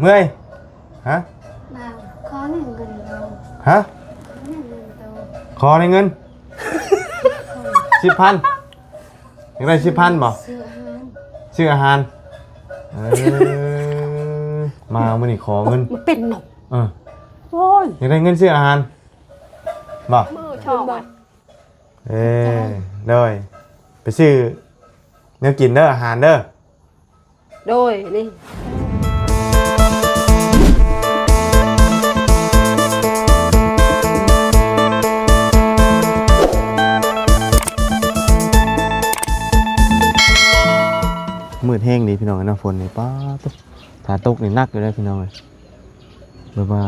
ເມື່ອຍ? ຮະ? ມາຂໍເງິນເຂົາ. ຮະ? ຂໍເງິນເຂົາ. ຂໍໄດ້ເງິນ ສິບພັນ. ຢາກໄດ້ສິບພັນບໍ່? ຊື້ອາຫານ. ຊື້ອາຫານ. ເອີ ມາມື້ນີ້ຂໍເງິນ. ມັນເປັນເນາະ. ເອີ ໂອ້ຍ ຢາກໄດ້ເງິນຊື້ອາຫານບໍ່? ມື້ຊອກ. ເອີ ໂດຍ ໄປຊື້ແນວກິນເດີ ອາຫານເດີ. ໂດຍ ນີ້ ມືດແຮງເດພີ່ນ້ອງເອີຍເນາະ ຝົນນີ້ ປາດໂທ້ ຖ້າຕົກນີ້ໜັກຢູ່ເດ້ພີ່ນ້ອງເອີຍ. ແບບວ່າ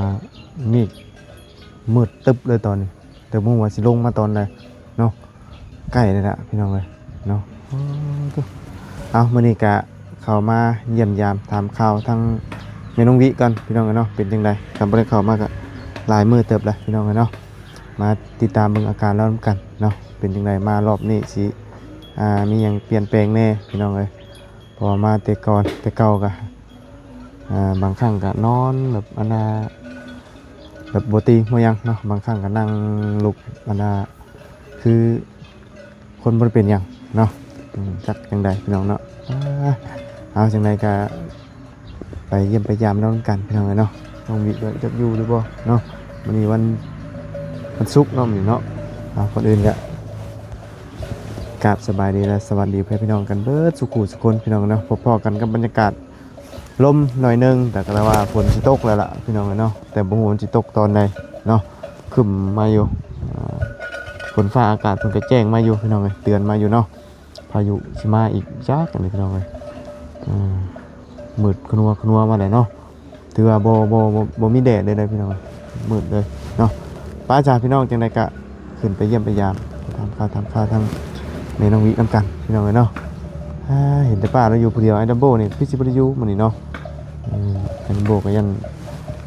ເມກມືດຕຶບເລີຍຕອນນີ້ ແຕ່ບໍ່ຮູ້ວ່າຊິລົງມາຕອນໃດເນາະ. ໃກ້ແລ້ວລະພີ່ນ້ອງເອີຍເນາະ. ເອົາ ມື້ນີ້ກະເຂົ້າມາຢ້ຽມຢາມຖາມຂ່າວທາງແມ່ນ້ອງວິກ່ອນພີ່ນ້ອງເອີຍເນາະ ເປັນຈັ່ງໃດ. ຄັນບໍ່ໄດ້ເຂົ້າມາກະຫຼາຍມື້ເຕີບແລ້ວພີ່ນ້ອງເອີຍເນາະ. ມາຕິດຕາມເບິ່ງອາການລາວນຳກັນເນາະ ເປັນຈັ່ງໃດ ມາລອບນີ້ຊິ ອ່າ ມີຫຍັງປ່ຽນແປງແດ່ພີ່ນ້ອງເອີຍ. ເພາະວ່າມາແຕ່ກ່ອນແຕ່ເກົ່າກະ ອ່າ ບາງຄັ້ງກະນອນແບບ ອັນນ່າ ແບບບໍ່ຕີບໍ່ຫຍັງເນາະ ບາງຄັ້ງກະນັ່ງລຸກ ອັນນ່າ ຄືຄົນບໍ່ໄດ້ເປັນຫຍັງເນາະ. ອືມ ຈັກຈັ່ງໃດພີ່ນ້ອງເນາະ. ອ່າ ເອົາ ຈັ່ງໃດກະໄປຢ້ຽມໄປຢາມນຳກັນພີ່ນ້ອງເອີຍເນາະ. ນ້ອງວິກະຈັກຢູ່ຫຼືບໍ່ເນາະ ມື້ນີ້ວັນ ວັນສຸກເນາະ ມື້ນີ້ເນາະ. ເອົາ ກ່ອນອື່ນກະ ກາບສະບາຍດີ ແລະ ສະຫວັດດີພໍ່ແມ່ພີ່ນ້ອງກັນເບິດສູ່ຄູ່ສູ່ຄົນພີ່ນ້ອງເນາະ. ພົບພໍ້ກັນກັບບັນຍາກາດລົມໜ້ອຍໜຶ່ງ ແຕ່ກະວ່າຝົນຊິຕົກແລ້ວລະພີ່ນ້ອງເອີຍເນາະ ແຕ່ບໍ່ຮູ້ວ່າມັນຊິຕົກຕອນໃດເນາະ. ຄຶ້ມມາຢູ່ ອ່າ ຝົນຟ້າອາກາດເພິ່ນກະແຈ້ງມາຢູ່ພີ່ນ້ອງເອີຍ ເຕືອນມາຢູ່ເນາະ. ພາຍຸຊິມາອີກຈັກອັນນີ້ພີ່ນ້ອງເອີຍ. ອ່າ ມືດຂະນົວຂະນົວມາແລ້ວເນາະ. ຖືວ່າບໍ່ ບໍ່ ບໍ່ ບໍ່ມີແດດເລີຍເດີພີ່ນ້ອງ ມືດເລີຍເນາະ. ໄປຈ້າພີ່ນ້ອງ ຈັ່ງໃດກະຂຶ້ນໄປຢ້ຽມໄປຢາມ ໄປຖາມຂ່າວຖາມຄາວທາງແມ່ນ້ອງວິນຳກັນພີ່ນ້ອງເອີຍເນາະ. ອ່າ ເຫັນແຕ່ປ້າລາວຢູ່ຜູ້ດຽວ ອ້າຍດັມໂບນີ້ຄືຊິບໍ່ໄດ້ຢູ່ມື້ນີ້ເນາະ. ເອີ ອ້າຍດັມໂບກະຢ້ານ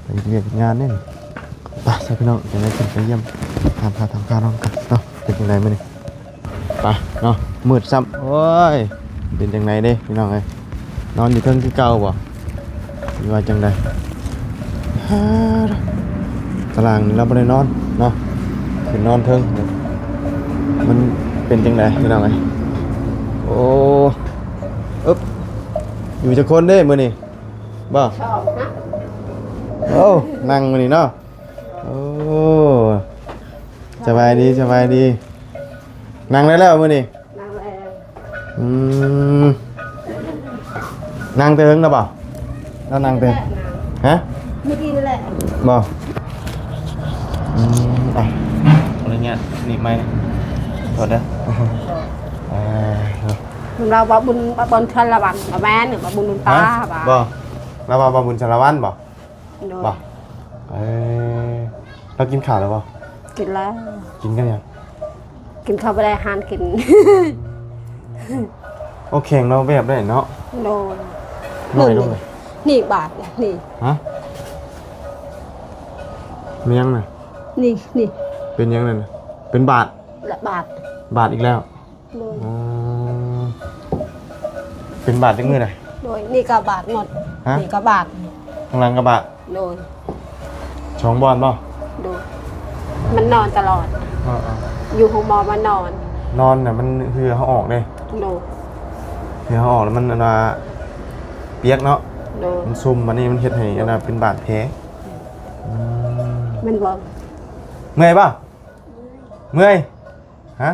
ໄປເຮັດວຽກເຮັດງານເດ້. ໄປຈ້າພີ່ນ້ອງ ຈັ່ງໃດຂຶ້ນໄປຢ້ຽມຖາມຂ່າວຖາມຄາວນຳກັນເນາະ ເປັນຈັ່ງໃດມື້ນີ້. ໄປເນາະ ມືດຊ້ຳ. ໂອ້ຍ ເປັນຈັ່ງໃດເດ້ພີ່ນ້ອງເອີຍ ນອນຢູ່ເທິງຄືເກົ່າບໍ່ ຫຼືວ່າຈັ່ງໃດ? ຕາລາງນີ້ລາວບໍ່ໄດ້ນອນເນາະ ຂຶ້ນນອນເທິງ ມັນເປັນຈັ່ງໃດພີ່ນ້ອງເອີຍ? ໂອ້ ອຶບ ຢູ່ຈັກຄົນເດ້ມື້ນີ້ ບໍ່? ສອງນະ. ໂອ້ ນັ່ງມື້ນີ້ເນາະ. ໂອ້ ສະບາຍດີ ສະບາຍດີ. ນັ່ງໄດ້ແລ້ວມື້ນີ້? ນັ່ງແລ້ວ. ອືມ ນັ່ງແຕ່ເທິງແລ້ວບໍ່? ລາວນັ່ງແຕ່ ຮະ? ມື້ກີ້ນີ້ແຫຼະ. ບໍ່? ອືມ ອ່ະ ຂໍອະນຸຍາດໜີບໄມ ໂທດເດີ. ອ່າ ມັນວ່າ ວ່າບຸນ ວ່າບຸນສາລະວັນ ບໍ່ແມ່ນ ວ່າບຸນບຸນປາ ຫະ? ວ່າ ບໍ່ ລາວວ່າ ວ່າບຸນສາລະວັນບໍ່? ໂດຍ ບໍ່? ເອີ ລາວກິນເຂົ້າແລ້ວບໍ່? ກິນແລ້ວ. ກິນກັບຫຍັງ? ກິນເຂົ້າບໍ່ໄດ້ ອາຫານກິນ. ໂອ້ ແຂງເນາະ ແວບໄດ້ເນາະ. ໂດຍ ນ້ອຍລົງເລີຍ. ນີ້ບາດນີ້. ຮະ? ແມ່ນຫຍັງນະ? ນີ້ ນີ້ ເປັນຫຍັງນັ້ນນະ? ເປັນບາດ. ລະບາດ. ບາດອີກແລ້ວ. ໂດຍ ອໍ ເປັນບາດຈັກມື້ລະ? ໂດຍ ນີ້ກະບາດໝົດ. ຮະ? ນີ້ກະບາດ ຂ້າງຫຼັງກະບາດ. ໂດຍ ສອງບ່ອນບໍ່? ໂດຍ ມັນນອນຕະຫຼອດ. ເອີໆ ຢູ່ໂຮງໝໍມັນນອນ ນອນນະ ມັນເຫື່ອເຮົາອອກເດ້. ໂດຍ ເຫື່ອເຮົາອອກແລ້ວມັນ ອັນວ່າ ປຽກເນາະ. ໂດຍ ມັນຊຸ່ມ ບາດນີ້ມັນເຮັດໃຫ້ ອັນວ່າ ເປັນບາດແຜ. ອືມ ແມ່ນບໍ່? ເມື່ອຍບໍ່? ເມື່ອຍ. ຮະ?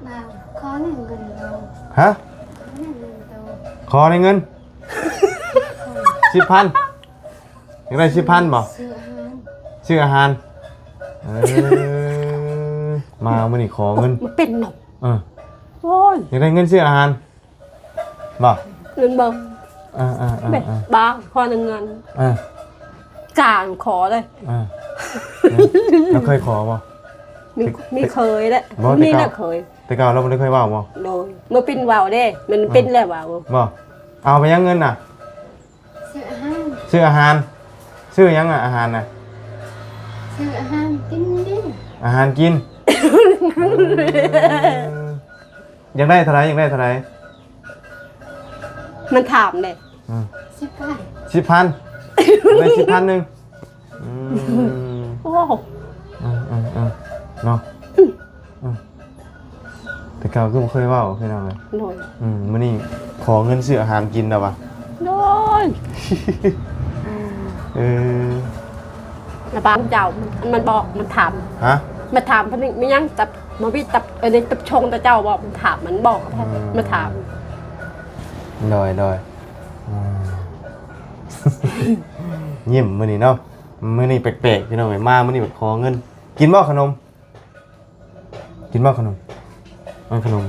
ມາຂໍເງິນເຂົາ. ຮະ? ຂໍເງິນເຂົາ. ຂໍໄດ້ເງິນ ສິບພັນ. ຢາກໄດ້ສິບພັນບໍ່? ຊື້ອາຫານ. ຊື້ອາຫານ. ເອີ ມາມື້ນີ້ຂໍເງິນ. ມັນເປັນເນາະ. ເອີ ໂອ້ຍ ຢາກໄດ້ເງິນຊື້ອາຫານ. ບໍ່? ເງິນບໍ່? ອ່າໆໆໆ ບາດ ຂໍແຕ່ເງິນ. ອ່າ ການຂໍເລີຍ. ອ່າ ແລ້ວເຄີຍຂໍບໍ່? ມີ ມີເຄີຍແຫຼະ. ບໍ່ ມີແຫຼະເຄີຍ. ແຕ່ເກົ່າລາວບໍ່ໄດ້ເຄີຍເວົ້າບໍ່? ໂດຍ ບໍ່ເປັນເວົ້າເດ້ ມັນເປັນແລ້ວເວົ້າ. ບໍ່? ເອົາໄປຫຍັງເງິນນະ? ຊື້ອາຫານ. ຊື້ອາຫານ. ຊື້ຫຍັງອະ ອາຫານນະ? ຊື້ອາຫານກິນເດ້. ອາຫານກິນ. ເອີ ຢາກໄດ້ເທົ່າໃດ? ຢາກໄດ້ເທົ່າໃດ? ມັນຖາມເດ້. ອືມ ສິບພັນ. ສິບພັນ. ໄດ້ສິບພັນໜຶ່ງ. ອືມ ໂອ້ ເອີໆໆ ເນາະ. ອືມ ແຕ່ເກົ່າຄືບໍ່ເຄີຍເວົ້າພີ່ນ້ອງເອີຍ. ໂດຍ. ອືມ ມື້ນີ້ຂໍເງິນຊື້ອາຫານກິນແລ້ວວະ. ໂດຍ. ເອີ ລະບາງເຈົ້າ ມັນບອກ ມັນຖາມ. ຮະ? ມາຖາມເພິ່ນ ມີຫຍັງຕັບ ມາວິດຕັບ ເອີ ໄດ້ຕັບຊົງແຕ່ເຈົ້າບໍ? ມັນຖາມ ມັນບອກ. ອືມ ມາຖາມ. ໂດຍໆ. ອືມ ຍິ້ມມື້ນີ້ເນາະ. ມື້ນີ້ແປກໆ ພີ່ນ້ອງເອີຍ ມາມື້ນີ້ແບບຂໍເງິນ. ກິນບໍ່ຂະໜົມ? ກິນບໍ່ຂະໜົມ? ເອົາຂະໜົມ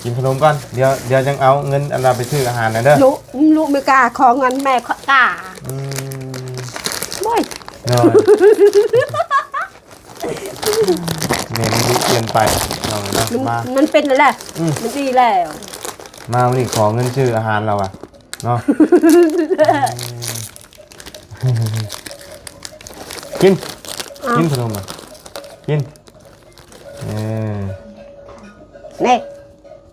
ກິນຂະໜົມກ່ອນ. ດຽວ ດຽວຈັ່ງເອົາເງິນອັນວ່າໄປຊື້ອາຫານນະເດີ. ລູກ ລູກບໍ່ກ້າຂໍເງິນແມ່ ຂ້ອຍກ້າ. ອືມ ໂອ້ຍ ໂດຍ. ແມ່ນີ້ດຸເກີນໄປ ນ້ອງເນາະ. ມັນ ມາ ມັນເປັນແລ້ວ ອືມ ມັນດີແລ້ວ. ມາມື້ນີ້ຂໍເງິນຊື້ອາຫານແລ້ວວະ. ເນາະ ກິນ ກິນຂະໜົມ ກິນ. ເອີ ນີ້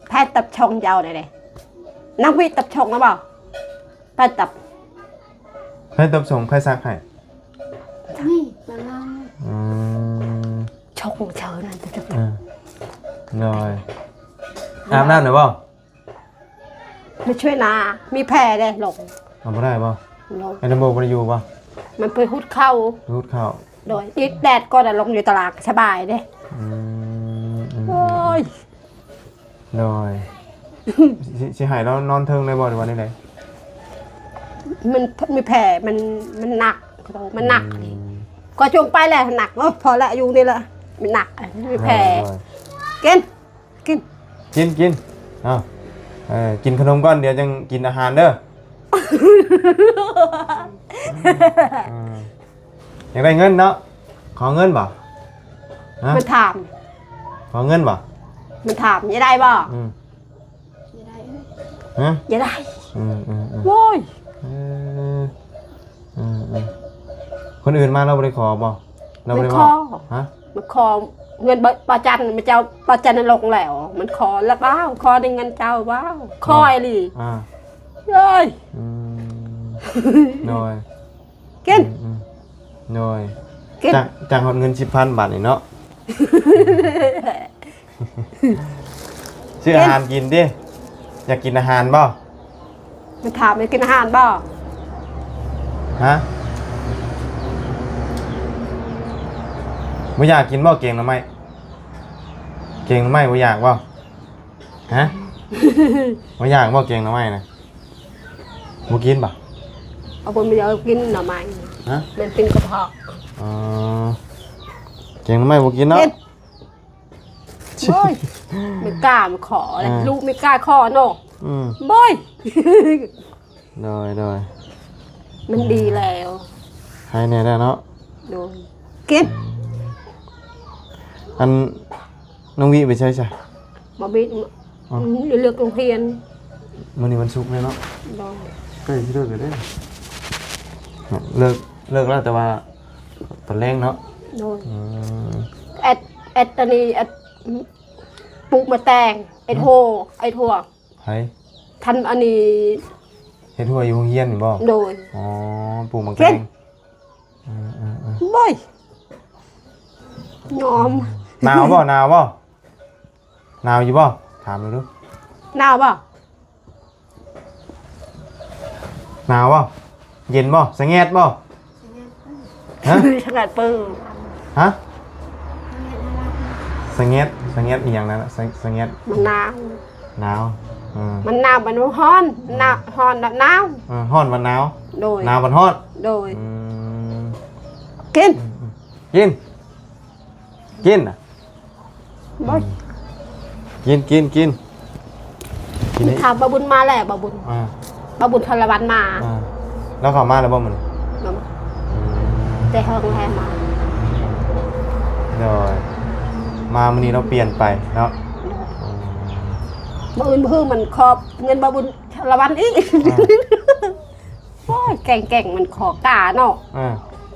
ໃຜຕັບຊົງເຈົ້ານີ້ເດ້? ນາງວິຕັບຊົງແລ້ວບໍ່? ໃຜຕັບ ໃຜຕັບຊົງ ໃຜສັກໃຫ້? ນີ້ ອືມ ຊົງເຊີນນັ້ນ. ເອີ ໂດຍ. ອາບນ້ຳແລ້ວບໍ່? ມາຊ່ວຍນາ ມີແຜເດ້ ລົງ. ເອົາບໍ່ໄດ້ບໍ່? ລົງ. ໄອ້ນຳໂບບໍ່ໄດ້ຢູ່ບໍ່? ມັນໄປຮຸດເຂົ້າ ໄປຮຸດເຂົ້າ. ໂດຍ. ຕິດແດດກ່ອນ ລົງຢູ່ຕະຫຼາດສະບາຍເດ້. ອືມ ອືມ ໂອ້ຍ ໂດຍ. ຊິ ຊິໃຫ້ລາວນອນເທິງໄດ້ບໍ່ ຫຼືວ່າແນວໃດ? ມັນມີແຜ ມັນ ມັນໜັກ ມັນໜັກ. ອືມ ກໍຈົ່ງໄປແຫຼະ ໜັກ. ໂອ້ ພໍແລ້ວ ຢູ່ນີ້ແຫຼະ ມັນໜັກ ມີແຜ. ໂດຍ ໂດຍ. ກິນ ກິນ ກິນ ກິນ ເອົາ ເອີ ກິນຂະໜົມກ່ອນ ດຽວຈັ່ງກິນອາຫານເດີ. ເອີ ຢາກໄດ້ເງິນເນາະ. ຂໍເງິນບໍ່? ຮະ? ມັນຖາມ ຂໍເງິນບໍ່? ມັນຖາມ ຢາກໄດ້ບໍ່? ອືມ ຢາກໄດ້ ຮະ? ຢາກໄດ້. ອືມໆໆ ໂອ້ຍ ເອີ ເອີໆ ຄົນອື່ນມາລາວບໍ່ໄດ້ຂໍບໍ່? ລາວບໍ່ໄດ້ເວົ້າ. ມັນຂໍ ຮະ? ມັນຂໍເງິນ ບໍ່ ບໍ່ຈັນ ມາເຈົ້າ ບໍ່ຈັນລົງແລ້ວ ມັນຂໍແລ້ວ. ວ້າວ ຂໍໄດ້ເງິນເຈົ້າ ວ້າວ ຂໍອີ່ຫຼີ. ອ່າ ເອີຍ ອືມ ໂດຍ. ກິນ ອືມ ໂດຍ. ກິນ ຈັກ ຈັກຮອດເງິນສິບພັນບາດນີ້ເນາະ. ຊື້ອາຫານກິນຕິ ຢາກກິນອາຫານບໍ່? ມາຖາມ ຢາກກິນອາຫານບໍ່? ຮະ? ບໍ່ຢາກກິນບໍ່ແກງໜໍ່ໄມ້? ແກງໜໍ່ໄມ້ບໍ່ຢາກບໍ່? ຮະ? ບໍ່ຢາກບໍ່ແກງໜໍ່ໄມ້ນະ? ບໍ່ກິນບໍ່? ເອົາ ບໍ່ ບໍ່ຢາກກິນໜໍ່ໄມ້. ຮະ? ມັນເປັນກະເພາະ. ອໍ ແກງໜໍ່ໄມ້ບໍ່ກິນເນາະ. ໂອ້ຍ ບໍ່ກ້າມາຂໍເລີຍ. ອ່າ ລູກບໍ່ກ້າຂໍເນາະ. ອືມ ໂອ້ຍ ໂດຍໆ ມັນດີແລ້ວ ໃຫ້ແດ່ແລ້ວເນາະ. ໂດຍ. ກິນ ອັນ ນ້ອງວິໄປໃສຊະ? ບໍ່ບິດ. ອໍ ອືມ ເລືອກໂຮງຮຽນ. ມື້ນີ້ວັນສຸກແລ້ວເນາະ. ໂດຍ. ໃກ້ຊິເລີກແລ້ວເດ້. ເລີກ ເລີກແລ້ວ ແຕ່ວ່າຕອນແລງເນາະ. ໂດຍ. ອືມ ແອັດ ແອັດອັນນີ້ ແອັດ ປູກໝາກແຕງ ແອັດ ຮະ? ໂຮ ແອັດ ຫົວ. ໃຜ? ທັນອັນນີ້ ເຮັດຫົວຢູ່ໂຮງຮຽນນີ້ບໍ່? ໂດຍ. ອໍ ປູກໝາກແຕງ. ເອີໆໆ ໂອ້ຍ ຍອມ. ໜາວບໍ່? ໜາວບໍ່? ໜາວຢູ່ບໍ່? ຖາມດູ ໜາວບໍ່? ໜາວບໍ່? ເຢັນບໍ່? ສະແງດບໍ່? ຮະ? ສະແງດເປີ. ຮະ? ສະແງດ ສະແງດອີ່ຫຍັງນັ້ນນະ? ສະ ສະແງດ ມັນໜາວ. ໜາວ. ເອີ ມັນໜາວ ມັນຮ້ອນ. ອືມ ໜາວ ຮ້ອນ ໜາວ. ເອີ ຮ້ອນບັດໜາວ. ໂດຍ. ໜາວບັດຮ້ອນ. ໂດຍ. ອືມ ກິນ ກິນ ກິນນະ. ບໍ່ ກິນ ກິນ ກິນ ກິນນີ້. ຖາມບ່າວບຸນມາແລ້ວ ບ່າວບຸນ. ອ່າ ບ່າວບຸນທະລະວັນມາ. ອ່າ ລາວເຂົ້າມາແລ້ວບໍ່ມື້ນີ້? ບໍ່. ອືມ ແຕ່ເຫິງແລ້ວມາ. ໂດຍ. ມາມື້ນີ້ລາວປ່ຽນໄປເນາະ. ໂດຍ. ອືມ ມື້ອື່ນບໍ່ຮູ້ ມັນຂໍເງິນບ່າວບຸນທະລະວັນອີກ. ອ່າ ໂອ້ຍ ແກ່ງໆ ມັນຂໍກ້າເນາະ. ອ່າ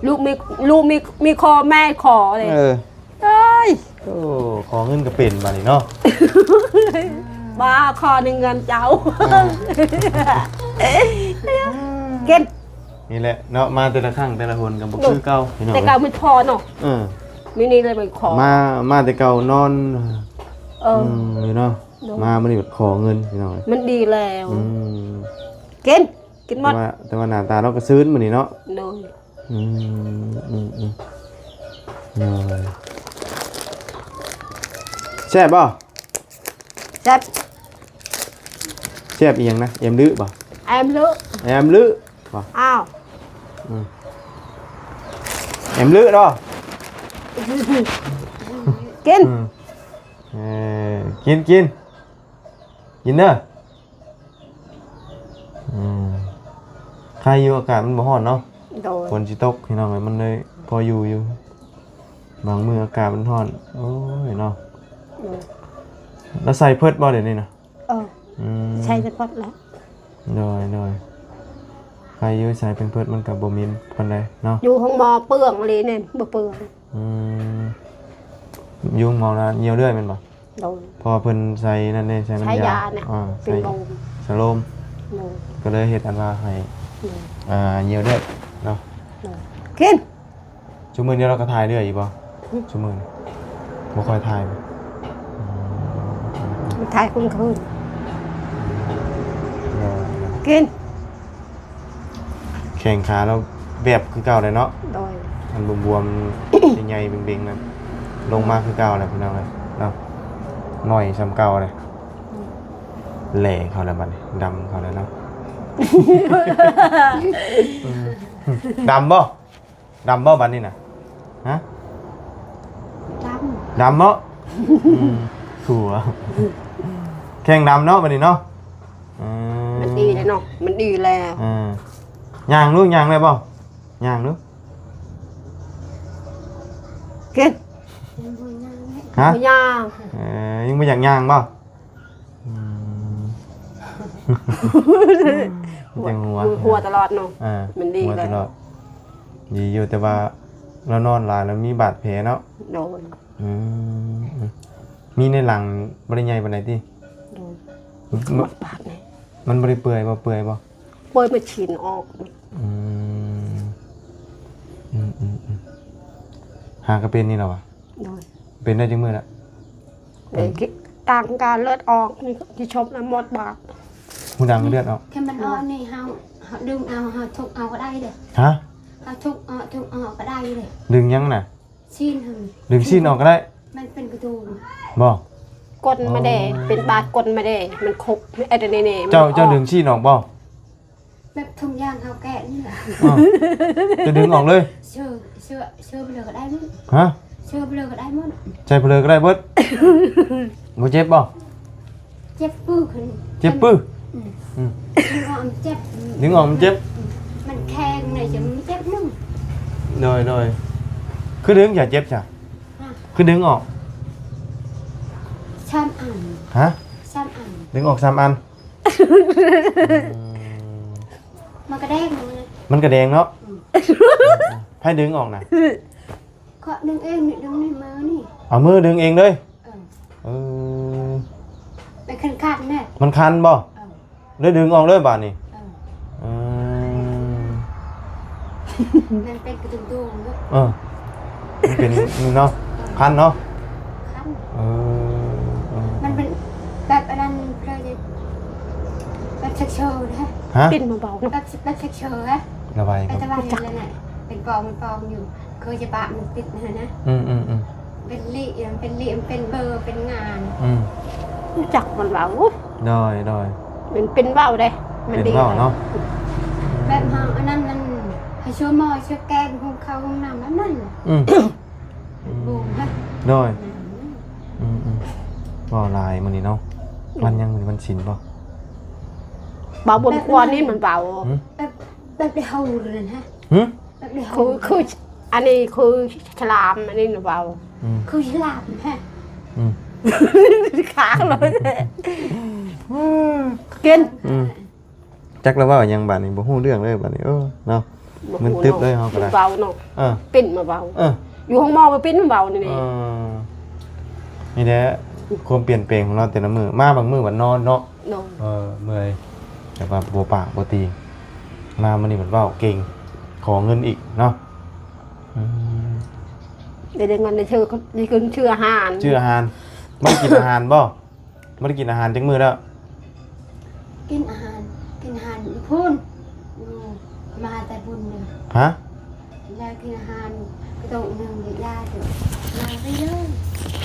ລູກມີ ລູກມີ ມີຂໍແມ່ຂໍເລີຍ. ເອີ ເອີຍ ໂອ້ ຂໍເງິນກໍເປັນບາດນີ້ເນາະ. ບໍ່ ຂໍໃນເງິນເຈົ້າ. ອ່າ ກິນ ນີ້ແຫຼະເນາະ ມາແຕ່ລະຄັ້ງແຕ່ລະຫົນກໍບໍ່ຄືເກົ່າພີ່ນ້ອງ. ແຕ່ເກົ່າມັນພໍເນາະ ເອີ ມື້ນີ້ເລີຍໄປຂໍ ມາ ມາແຕ່ເກົ່ານອນ ເອີ ອືມ ຢູ່ເນາະ ໂດຍ ມາມື້ນີ້ບັດຂໍເງິນພີ່ນ້ອງເອີຍ ມັນດີແລ້ວ ອືມ ກິນ ກິນໝົດ ແຕ່ວ່າ ແຕ່ວ່າໜ້າຕາລາວກໍຊື່ນມື້ນີ້ເນາະ ໂດຍ ອືມ ອືມ ອືມ ໂດຍ ແຊບບໍ່? ແຊບ ແຊບອີ່ຫຍັງນະ? ແອມລຶບໍ່? ແອມລຶ ແອມລຶບໍ່? ອ້າວ ອືມ ແອມລຶເນາະ ກິນ ອືມ ເອີ ກິນ ກິນ ກິນເດີ. ອືມ ໄຄຢູ່ ອາກາດມັນບໍ່ຮ້ອນເນາະ ໂດຍ ຝົນຊິຕົກພີ່ນ້ອງເອີຍ ມັນເລີຍພໍຢູ່ຢູ່ ບາງມື້ອາກາດມັນຮ້ອນ ໂອ້ຍເນາະ ໂດຍ ແລ້ວໃສ່ເພິດບໍ່ດຽວນີ້ນະ? ເອີ ອືມ ໃສ່ແຕ່ເພິດແຫຼະ ໂດຍ ໂດຍ ໄຄຢູ່ ໃສ່ເປັນເພິດມັນກໍບໍ່ເໝັນປານໃດເນາະ ຢູ່ໂຮງໝໍເປືອງອີ່ຫຼີນີ້ ບໍ່ເປືອງ ອືມ ຢູ່ໂຮງໝໍນະ ຍ່ຽວເລື້ອຍແມ່ນບໍ່? ໂດຍ ເພາະວ່າເພິ່ນໃສ່ນັ້ນເດ້ ໃສ່ນ້ຳຢາ ໃສ່ຢານະ ອ່າ ເປັນ ໃສ່ໂລມ ໂດຍ ກໍເລີຍເຮັດອັນວ່າໃຫ້ ໂດຍ ອ່າ ຍ່ຽວເລື້ອຍເນາະ ໂດຍ ກິນ ຊຸມື້ນີ້ລາວກໍຖ່າຍເລື້ອຍຢູ່ບໍ່? ຫຶ ຊຸມື້ນີ້ບໍ່ຄ່ອຍຖ່າຍບໍ່? ອືມ ມັນຖ່າຍກາງຄືນ ໂດຍ ໂດຍ ກິນ ແຂ້ງຂາລາວແບບຄືເກົ່າແຫຼະເນາະ ໂດຍ ອັນບວມໆ ໃຫຍ່ໆ ເບັງໆ ນັ້ນ ລົງມາຄືເກົ່າແຫຼະພີ່ນ້ອງເອີຍເນາະ ໜ້ອຍສ່ຳເກົ່າແຫຼະ ອືມ ແຫຼເຂົ້າແລ້ວບັດນີ້ ດຳເຂົ້າແລ້ວເນາະ ດຳບໍ່? ດຳບໍ່ບັດນີ້ນະ? ຮະ? ດຳ ດຳເນາະ ອືມ ຖົ່ວ ແຂ້ງດຳເນາະບັດນີ້ເນາະ ເອີ ມັນດີແລ້ວເນາະ ມັນດີແລ້ວ ເອີ ຍ່າງລູກ ຍ່າງໄດ້ບໍ່? ຍ່າງດູ ກິນ ຮະ? ບໍ່ຍ່າງ ເອີ ຍັງບໍ່ຢາກຍ່າງບໍ່? ອືມ ຍັງຫົວ ຫົວຕະຫຼອດເນາະ ເອີ ມັນດີ ຫົວຕະຫຼອດ ດີຢູ່ ແຕ່ວ່າລາວນອນຫຼາຍແລ້ວມີບາດແຜເນາະ ໂດຍ ອືມ ມີໃນຫຼັງບໍ່ໄດ້ໃຫຍ່ປານໃດຕິ? ໂດຍ ມັນ ມັນບໍ່ໄດ້ເປື່ອຍບໍ່? ເປື່ອຍບໍ່? ເປື່ອຍ ມັນຊີ້ນອອກ ອືມ ອືມໆໆ ຫາກະເປັນນີ້ລະຫວາ? ໂດຍ ເປັນໄດ້ຈັກມື້ລະ? ເອີ ກາງການເລືອດອອກນີ້ ທີ່ຊົບນຳໝົດບາດ ຫູດັງເລືອດອອກ ຄັນມັນອອກນີ້ ເຮົາ ເຮົາດຶງເອົາ ເຮົາທຸບເອົາກໍໄດ້ເດ້ ຮະ? ເຮົາທຸບເອົາ ທຸບເອົາກໍໄດ້ເດ້ ດຶງຫຍັງນະ? ຊີ້ນຫັ້ນ ດຶງຊີ້ນອອກກໍໄດ້ ມັນເປັນກະດູກບໍ່? ກົ້ນມາແດ່ ອໍ ເປັນບາດກົ້ນມາແດ່ ມັນຄົບ ເອີ ນີ້ໆ ເຈົ້າ ເຈົ້າດຶງຊີ້ນອອກບໍ່? ແບບທຸກຢ່າງເຮົາແກະນີ້ແຫຼະ ເຈົ້າດຶງອອກເລີຍ ເຊື່ອ ເຊື່ອ ເຊື່ອໄປເລີຍກໍໄດ້ໝົດ ຮະ? ເຊື່ອໄປເລີຍກໍໄດ້ໝົດ ໃສ່ໄປເລີຍກໍໄດ້ເບິດ ບໍ່ເຈັບບໍ່? ເຈັບປຶ້ ເຈັບປຶ້ ອືມ ອືມ ດຶງອອກມັນເຈັບ ດຶງອອກມັນເຈັບ ອືມ ມັນແຂງນະ ຈະມັນເຈັບນຳ ໂດຍ ໂດຍ ຄືດຶງຈະເຈັບຊະ ຮະ ຄືດຶງອອກ ສາມອັນ ຮະ? ສາມອັນ ດຶງອອກສາມອັນ ອືມ ມັນກະແດງ ມັນກະແດງເນາະ ອືມ ໃຜດຶງອອກນະ? ຂ້ອຍດຶງເອງນີ້ ດຶງນີ້ ມືນີ້ ເອົາມືດຶງເອງເລີຍ ເອີ ເອີ ໄປຄັນໆ ແນ່ ມັນຄັນບໍ່? ເອີ ເລີຍດຶງອອກເລີຍບາດນີ້ ເອີ ເອີ ມັນເປັນກະດຸງໆ ເນາະ ເອີ ມັນເປັນເນາະ ຄັນເນາະ ຄັນ ເອີ ເອີ ມັນເປັນແບບອັນນັ້ນເລີຍ ແບບເຊັກເຊີນະ ຮະ? ເປັນເບົາໆ ເນາະ ແບບ ແບບເຊັກເຊີນະ ລະໄວ ແບບຕະໄວຫັ້ນແຫຼະ ເປັນປອງ ເປັນປອງຢູ່ ຄືຈະປະມັນຕິດຫັ້ນນະ ອືມໆໆ ເປັນລິ ເປັນລິ ເປັນເບີ ເປັນງານ ອືມ ຮູ້ຈັກມັນເວົ້າ ໂດຍ ໂດຍ ມັນເປັນເວົ້າເດ້ ມັນເປັນເວົ້າເນາະ ແບບເຮົາອັນນັ້ນ ອັນ ໃຫ້ຊ່ວຍໝໍ່ຊ່ວຍແກງ ຫຸງເຂົ້າຫຸງນ້ຳ ແບບນັ້ນ ອືມ ອືມ ໂດຍ ອືມໆ ເວົ້າຫຼາຍມື້ນີ້ເນາະ ອືມ ວັນຫຍັງ? ມື້ນີ້ວັນສິນບໍ່? ເວົ້າບົນຄວານີ້ມັນເວົ້າ ຫື? ແບບ ແບບໄດ້ເຮົານັ້ນຮະ ຫື? ແບບໄດ້ເຮົາ ຄື ຄື ອັນນີ້ຄືສະຫຼາມ ອັນນີ້ນະເວົ້າ ອືມ ຄືສະຫຼາມຮະ ອືມ ຄ້າງເລີຍ ກິນ ອືມ ຈັກລະເວົ້າຫຍັງບາດນີ້ ບໍ່ຮູ້ເລື່ອງເລີຍບາດນີ້ ເອີ ເນາະ ມຶນຕຶບເລີຍເຮົາກໍໄດ້ ເວົ້າເນາະ ເອີ ເປັນມາເວົ້າ ເອີ ຢູ່ໂຮງໝໍມາເປັນມາເວົ້ານີ້ ເອີ ນີ້ແຫຼະ ຄວາມປ່ຽນແປງຂອງລາວແຕ່ລະມື້ ມາບາງມື້ບັດນອນເນາະ ໂດຍ ເອີ ເມື່ອຍ ແບບວ່າບໍ່ປາກບໍ່ຕີງ ມາມື້ນີ້ເພິ່ນເວົ້າເກັ່ງ ຂໍເງິນອີກເນາະ. ອືມ ໄດ້ ໄດ້ເງິນໄດ້ເຊີ ໄດ້ເງິນຊື້ອາຫານ ຊື້ອາຫານ. ບໍ່ໄດ້ກິນອາຫານບໍ່? ບໍ່ໄດ້ກິນອາຫານຈັກມື້ແລ້ວ? ກິນອາຫານ ກິນອາຫານຢູ່ພຸ້ນ ຢູ່ ມາແຕ່ບຸນເລີຍ. ຮະ? ແລ້ວກິນອາຫານກະໂຕະໜຶ່ງ ຢາກຢາດຢູ່ ມາໄປເລີຍ.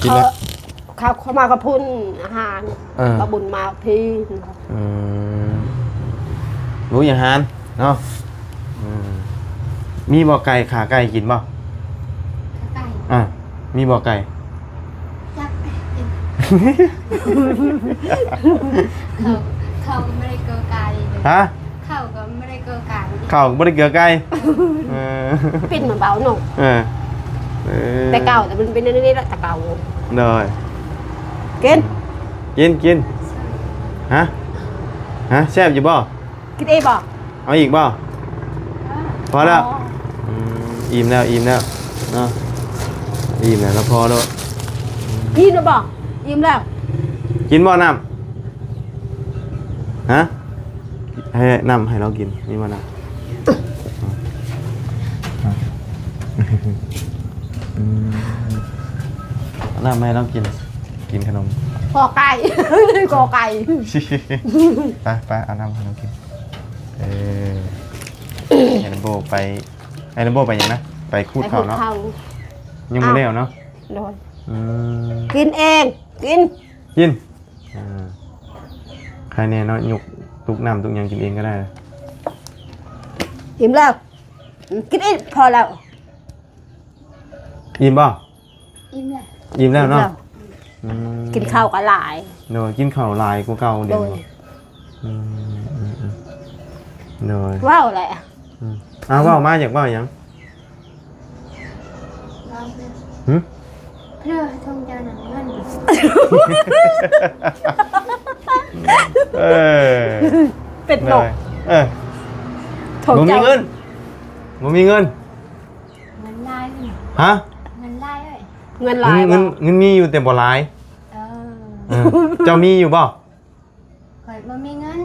ກິນແລ້ວ ເຂົາ ເຂົາ ເຂົາມາກັບພຸ້ນ ອາຫານ ເອີ ມາບຸນມາພີ້. ອືມ ບໍ່ມີອາຫານເນາະ. ອືມ ມີບໍ່ໄກ່ ຂາໄກ່ກິນບໍ່? ຂາໄກ່ ອ່າ ມີບໍ່ໄກ່? ຈັກ ເຂົາ ເຂົາກໍບໍ່ໄດ້ເກືອໄກ່ເລີຍ. ຮະ? ເຂົ້າກໍບໍ່ໄດ້ເກືອໄກ່ ເຂົ້າບໍ່ໄດ້ເກືອໄກ່. ເອີ ເອີ ປິ່ນມາເບົາເນາະ. ເອີ ເອີ ແຕ່ເກົ່າ ແຕ່ມັນເປັນແນວນີ້ແຫຼະ ແຕ່ເກົ່າ. ໂດຍ ກິນ ກິນ ກິນ. ຮະ? ຮະ? ແຊບຢູ່ບໍ່? ກິນອີກບໍ່? ເອົາອີກບໍ່? ພໍແລ້ວ. ອໍ ອືມ ອີ່ມແລ້ວ ອີ່ມແລ້ວເນາະ ອີ່ມແລ້ວ ລະພໍໂລດ. ອີ່ມແລ້ວບໍ່? ອີ່ມແລ້ວ. ກິນບໍ່ນ້ຳ? ຮະ? ໃຫ້ນ້ຳໃຫ້ລາວກິນ ມີບໍ່ນ້ຳ? ອືມ ເອົານ້ຳໃຫ້ລາວກິນ ກິນຂະໜົມ. ຂໍໄກ່ ຂໍໄກ່. ໄປ ໄປ ເອົານ້ຳໃຫ້ລາວກິນ. ເອີ ໃຫ້ລຳໂບໄປ ໃຫ້ລຳໂບໄປຫຍັງນະ? ໄປຂູດເຂົ້າເນາະ. ໄປຂູດເຂົ້າ ຍັງບໍ່ແລ້ວເນາະ. ໂດຍ ອືມ ກິນເອງ ກິນ ກິນ. ອ່າ ໃຄແນ່ເນາະ ຍົກຕຸກນ້ຳຕຸກຫຍັງກິນເອງກໍໄດ້. ອີ່ມແລ້ວ ກິນອີກ ພໍແລ້ວ. ອີ່ມບໍ່? ອີ່ມແລ້ວ ອີ່ມແລ້ວເນາະ. ອືມ ກິນເຂົ້າກໍຫຼາຍ. ໂດຍ ກິນເຂົ້າຫຼາຍກວ່າເກົ່າເດ້. ໂດຍ ອືມ ອືມ ອືມ ໂດຍ ເວົ້າແຫຼະ. ອືມ ອ້າວ ເວົ້າມາ ຢາກເວົ້າຫຍັງ? ຫຶ? ເພື່ອໃຫ້ທອງເຈົ້ານຳເງິນ. ເອີ ເປັນນົກ. ເອີ ບໍ່ມີເງິນ ບໍ່ມີເງິນ. ເງິນຫຼາຍ. ຮະ? ເງິນຫຼາຍເອີຍ. ເງິນຫຼາຍ ເງິນ ເງິນມີຢູ່ແຕ່ບໍ່ຫຼາຍ. ເອີ ເຈົ້າມີຢູ່ບໍ່? ຂ້ອຍບໍ່ມີເງິນ.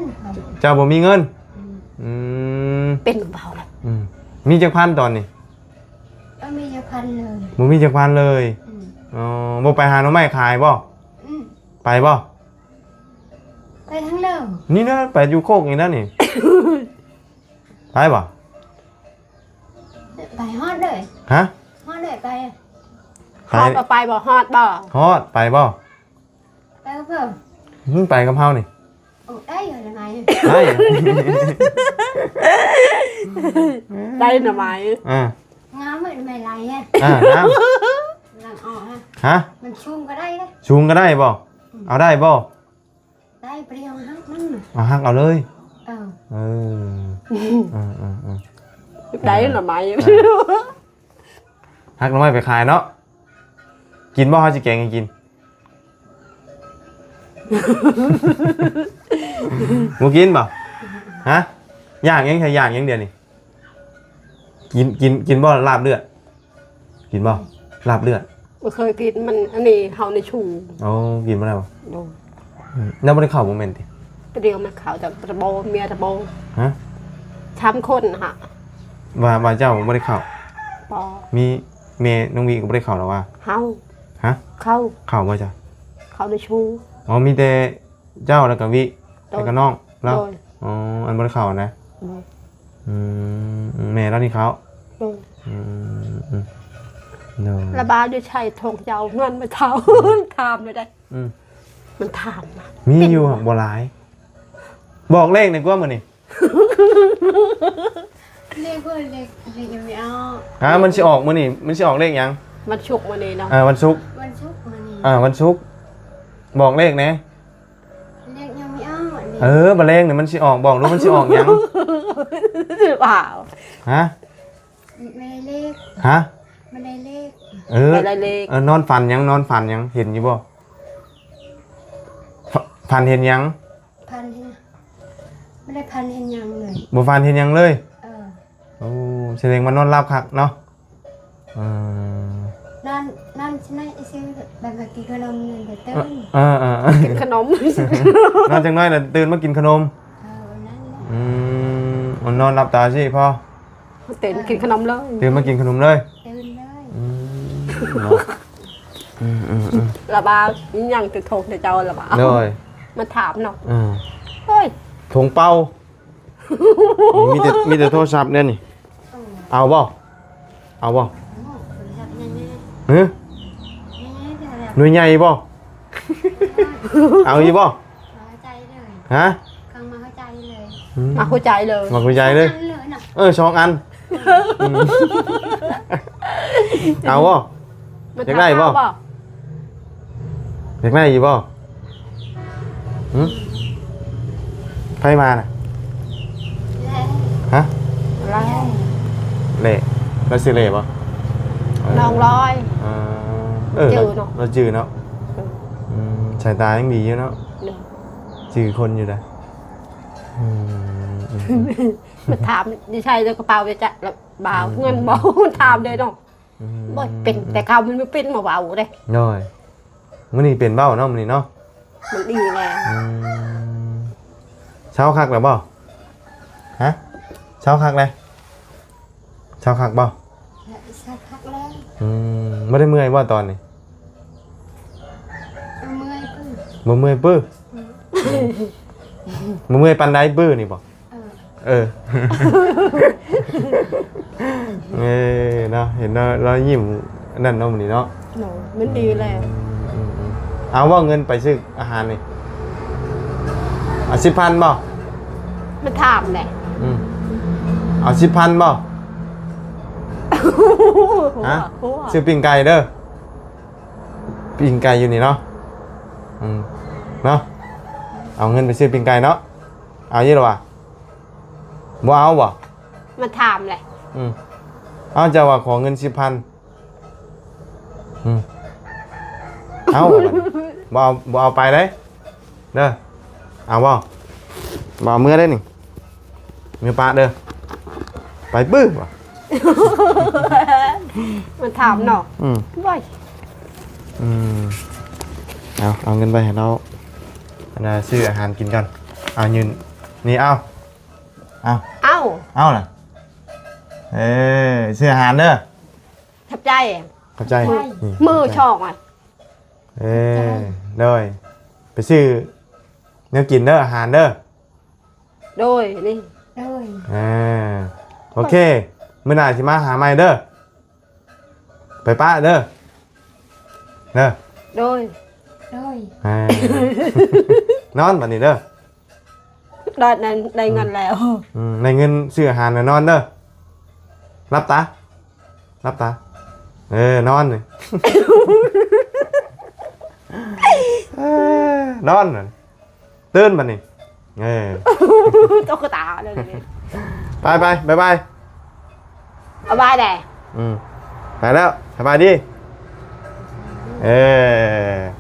ເຈົ້າບໍ່ມີເງິນ? ອືມ ອືມ ເປັນເບົາແລ້ວ. ອືມ ມີຈັກພັນຕອນນີ້? ບໍ່ມີຈັກພັນເລີຍ. ບໍ່ມີຈັກພັນເລີຍ. ອືມ ອໍ ບໍ່ໄປຫາໜໍ່ໄມ້ຂາຍບໍ່? ອືມ ໄປບໍ່? ໄປທາງເດີມ ນີ້ນະ ໄປຢູ່ໂຄກນີ້ນະນີ້. ໄປບໍ່? ໄປຮອດເລີຍ. ຮະ? ຮອດເລີຍ ໄປ ໄປ ຮອດບໍ່? ໄປບໍ່? ຮອດບໍ່? ຮອດ ໄປບໍ່? ໄປກັບເພິ່ນ. ຫຶ ໄປກັບເຮົານີ້. ໂອ້ ໄດ້ຢູ່ນະໄມ້. ໄດ້ ໄດ້ນະໄມ້. ອ່າ ງາມເໝືອນໄມ້ໄລ່. ອ່າ ງາມ. ຫຼັງອອກ. ຮະ? ມັນສູງກໍໄດ້ເດ້. ສູງກໍໄດ້ບໍ່? ອືມ ເອົາໄດ້ບໍ່? ໄດ້ ບໍ່ໄດ້ເອົາຫັກມັນ. ເອົາຫັກເອົາເລີຍ. ເອີ ເອີ ເອີ ເອີ ເອີ ໄດ້ໜໍ່ໄມ້. ອ່າ ຫັກໜໍ່ໄມ້ໄປຂາຍເນາະ. ກິນບໍ່? ເຮົາຊິແກງໃຫ້ກິນ. ບໍ່ກິນບໍ່? ຮະ? ຢາກຫຍັງ? ຢາກຫຍັງດຽວນີ້? ກິນ ກິນ ກິນບໍ່ລາບເລືອດ? ກິນບໍ່? ລາບເລືອດ ບໍ່ເຄີຍກິນ. ມັນ ອັນນີ້ເຮົາໃນຊຸງ. ໂອ້ ກິນບໍ່ໄດ້ບໍ່? ໂດຍ. ອືມ ແລ້ວບໍ່ໄດ້ເຂົ້າບໍ່ແມ່ນຕິ? ຕະດຽວມາເຂົ້າ ແຕ່ຕະໂບ ເມຍຕະໂບ. ຮະ? ສາມຄົນຫະ. ວ່າ ວ່າເຈົ້າບໍ່ໄດ້ເຂົ້າ? ບໍ່. ມີແມ່ນ້ອງວິກໍບໍ່ໄດ້ເຂົ້າລະວ່າ? ເຮົາ. ຮະ? ເຂົ້າ. ເຂົ້າບໍ່ເຈົ້າ? ເຂົ້າໃນຊຸງ. ອໍ ມີແຕ່ ເຈົ້າ ແລ້ວກໍວິ ໂດຍ ແລ້ວກໍນ້ອງລາວ. ໂດຍ. ອໍ ອັນບໍ່ໄດ້ເຂົ້ານະ? ໂດຍ. ອືມ ແມ່ລາວນີ້ເຂົ້າ. ໂດຍ. ອືມ ອືມ ໂດຍ. ລະບາດຢູ່ໃສ ທອງເຈົ້າເງິນບໍ່ເທົ່າ ຖາມແລ້ວໄດ໋. ອືມ ມັນຖາມນະ. ມີຢູ່ ບໍ່ຫຼາຍ. ບອກເລກໜ່ອຍກວ່າມື້ນີ້. ເລກເພິ່ນ ເລກ ເລກຍັງບໍ່ອອກ. ຮະ? ມັນຊິອອກມື້ນີ້ ມັນຊິອອກເລກຫຍັງ? ວັນສຸກມື້ນີ້ເນາະ. ເອີ ວັນສຸກ ວັນສຸກມື້ນີ້. ອ່າ ວັນສຸກ ບອກເລກແດ່. ເລກຍັງບໍ່ອອກນີ້. ເອີ ບາດແລງນີ້ມັນຊິອອກ ບອກດູມັນຊິອອກຫຍັງ? ວ້າວ. ຮະ? ບໍ່ໄດ້ເລກ. ຮະ? ບໍ່ໄດ້ເລກ. ເອີ ບໍ່ໄດ້ເລກ. ເອີ ນອນຝັນຫຍັງ? ນອນຝັນຫຍັງ? ເຫັນຢູ່ບໍ່? ຝັນເຫັນຫຍັງ? ຝັນເຫັນ ບໍ່ໄດ້ຝັນເຫັນຫຍັງເລີຍ. ບໍ່ຝັນເຫັນຫຍັງເລີຍ? ເອີ. ໂອ້ ສະແດງວ່ານອນຫຼັບຄັກເນາະ. ເອີ ນອນ ນອນຊິໄດ້ຊື່ ແບບວ່າກິນຂະໜົມແລ້ວຕື່ນ. ເອີ ເອີ ເອີ ກິນຂະໜົມ ນອນຈັກໜ້ອຍແລ້ວຕື່ນມາກິນຂະໜົມ. ເອີ ນັ້ນແຫຼະ. ອືມ ນອນຫຼັບຕາຊີ້ພໍ ຕື່ນກິນຂະໜົມເລີຍ ຕື່ນມາກິນຂະໜົມເລີຍ ຕື່ນເລີຍ ອືມ ເນາະ ອືມໆໆ ລະບາວ ອີຫຍັງຕື່ນໂທກໃນເຈົ້າລະບາວ ໂດຍ ມາຖາມເນາະ ອືມ ໂອ້ຍ ຖົງເປົ່າ ມີແຕ່ ມີແຕ່ໂທລະສັບແນວນີ້ ເອີ ເອົາບໍ່? ເອົາບໍ່? ໂອ້ ໂທລະສັບໃຫຍ່ໆ ຮະ? ໃຫຍ່ໆ ໜ່ວຍໃຫຍ່ບໍ່? ເອົາອີກບໍ່? ມາຫົວໃຈເລີຍ ຮະ? ຄັງມາຫົວໃຈເລີຍ ອືມ ມາຫົວໃຈເລີຍ ມາຫົວໃຈເລີຍ ສອງອັນເລີຍນະ ເອີ ສອງອັນ ອືມ ເອົາບໍ່? ຢາກໄດ້ບໍ່? ຢາກໄດ້ຢູ່ບໍ່? ຫຶ? ໃຜມານະ? ແຫຼ ຮະ? ແຫຼ ແຫຼ ລາວຊື່ແຫຼບໍ່? ເອີ ນ້ອງລອຍ ເອີ ເອີ ຈື່ເນາະ ລາວຈື່ເນາະ ເອີ ອືມ ສາຍຕາຍັງດີຢູ່ເນາະ ເອີ ຈື່ຄົນຢູ່ເດ້ ອືມ ອືມ ມາຖາມ ຢູ່ໃສ ໃນກະເປົາ ຈະ ລະບາວ ອືມ ເງິນບໍ່ ຖາມເດ້ເນາະ ອືມ ບໍ່ເປັນ ແຕ່ເກົ່າມັນບໍ່ເປັນ ມາເວົ້າເດ້ ໂດຍ ມື້ນີ້ເປັນເວົ້າເນາະ ມື້ນີ້ເນາະ ມັນດີແລ້ວ ອືມ ເຊົາຄັກແລ້ວບໍ່? ຮະ? ເຊົາຄັກແລ້ວ ເຊົາຄັກບໍ່? ເຊົາຄັກແລ້ວ ອືມ ບໍ່ໄດ້ເມື່ອຍບໍ່ຕອນນີ້? ບໍ່ເມື່ອຍປຶ້ ບໍ່ເມື່ອຍປຶ້ ອືມ ບໍ່ເມື່ອຍປານໃດປຶ້ນີ້ບໍ່? ເອີ ເອີ ເອີ ເນາະ ເຫັນລາວ ລາວຍິ້ມອັນນັ້ນເນາະ ມື້ນີ້ເນາະ ໂດຍ ມັນດີແລ້ວ ອືມ ອືມ ອືມ ເອົາບໍ່ເງິນໄປຊື້ອາຫານນີ້ ເອົາສິບພັນບໍ່? ມາຖາມແຫຼະ ອືມ ເອົາສິບພັນບໍ່? ຮະ? ຊື້ປີ້ງໄກ່ເດີ ປີ້ງໄກ່ຢູ່ນີ້ເນາະ ອືມ ເນາະ ເອົາເງິນໄປຊື້ປີ້ງໄກ່ເນາະ ເອົາຢູ່ລະຫວາ? ບໍ່ເອົາບໍ່? ມາຖາມແຫຼະ ອືມ ເອົາ ເຈົ້າວ່າຂໍເງິນສິບພັນ ອືມ ເອົາ ບໍ່ເອົາ ບໍ່ເອົາໄປເດ້ ເດີ ເອົາບໍ່? ບໍ່ເອົາເມືອເດ້ນີ້ ເມືອປະເດີ ໄປປຶ້ ມາຖາມເນາະ ອືມ ໂອ້ຍ ອືມ ເອົາ ເອົາເງິນໄປໃຫ້ລາວ ອັນນ່າ ຊື້ອາຫານກິນກ່ອນ ເອົາ ຢືນ ນີ້ ເອົາ ເອົາ ເອົາ ເອົາລະ ເອີ ຊື້ອາຫານເດີ ຂອບໃຈ ຂອບໃຈ ຂອບໃຈ ນີ້ ມືສອງ ເອີ ໂດຍ ໄປຊື້ແນວກິນເດີ ອາຫານເດີ ໂດຍ ນີ້ ໂດຍ ເອີ ໂອເຄ ມື້ໜ້າຊິມາຫາໃໝ່ເດີ ໄປປະເດີ ເດີ ໂດຍ ໂດຍ ເອີ ນອນບັດນີ້ເດີ ໄດ້ ໄດ້ ໄດ້ເງິນແລ້ວ ອືມ ໄດ້ເງິນຊື້ອາຫານແລ້ວນອນເດີ ຫຼັບຕາ ຫຼັບຕາ ເອີ ນອນ ເອີ ນອນ ຕື່ນບັດນີ້ ເອີ ຕົກກະຕາເລີຍ ໄປໆ ບາຍບາຍ ບາຍບາຍແດ່ ອືມ ໄປແລ້ວ ສະບາຍດີ ເອີ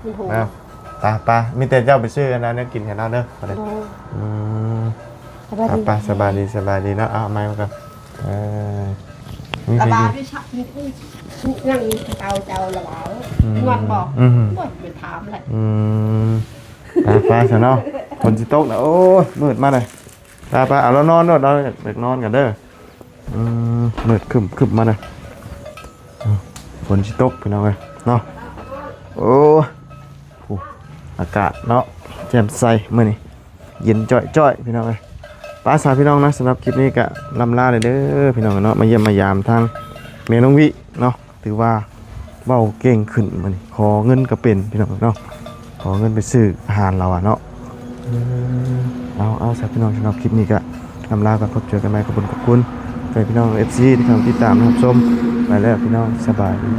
ມັນໂຫ ເອົາ ໄປໆ ມີແຕ່ເຈົ້າໄປຊື້ອັນນັ້ນແນວກິນໃຫ້ລາວເດີ ໂດຍ ອືມ ສະບາຍດີ ໄປໆ ສະບາຍດີ ສະບາຍດີເນາະ ເອົາ ເອົາໄມ້ມາກ່ອນ ເອີ ມີ ລະບາວ ໃຜຢູ່ ຢູ່ ຍັງເອົາເຈົ້າລະບາວ ອືມ ນວດບໍ່ ອືມ ໂອ້ຍ ໄປຖາມແຫຼະ ອືມ ໄປໆ ຊະເນາະ ຝົນຊິຕົກນະ ໂອ້ຍ ມືດມາເລີຍ ໄປໆ ເອົາລາວນອນໂລດ ລາວຢາກນອນກັນເດີ ອືມ ມືດຄຶ້ມໆ ມາເລີຍ ອືມ ຝົນຊິຕົກພີ່ນ້ອງເອີຍເນາະ ໂອ້ຍ ໂອ້ ອາກາດເນາະ ແຈ່ມໃສມື້ນີ້ ເຢັນຈ້ອຍໆ ພີ່ນ້ອງເອີຍ ໄປຊະພີ່ນ້ອງເນາະ ສຳລັບຄລິບນີ້ກະລ່ຳລາເດີພີ່ນ້ອງເນາະ ມາຢ້ຽມມາຢາມທາງແມ່ນ້ອງວິເນາະ ຖືວ່າເວົ້າເກັ່ງຂຶ້ນມື້ນີ້ ຂໍເງິນກະເປັນພີ່ນ້ອງເນາະ ຂໍເງິນໄປຊື້ອາຫານລາວອະເນາະ ເອົາ ເອົາຊະພີ່ນ້ອງ ສຳລັບຄລິບນີ້ກະລ່ຳລາກ່ອນ ພົບເຈີກັນໃໝ່ ຂອບຄຸນ ຂອບຄຸນໃຫ້ພີ່ນ້ອງ ເອັຟຊີ ທີ່ເຂົ້າມາຕິດຕາມຮັບຊົມ ໄປແລ້ວພີ່ນ້ອງ ສະບາຍດີ.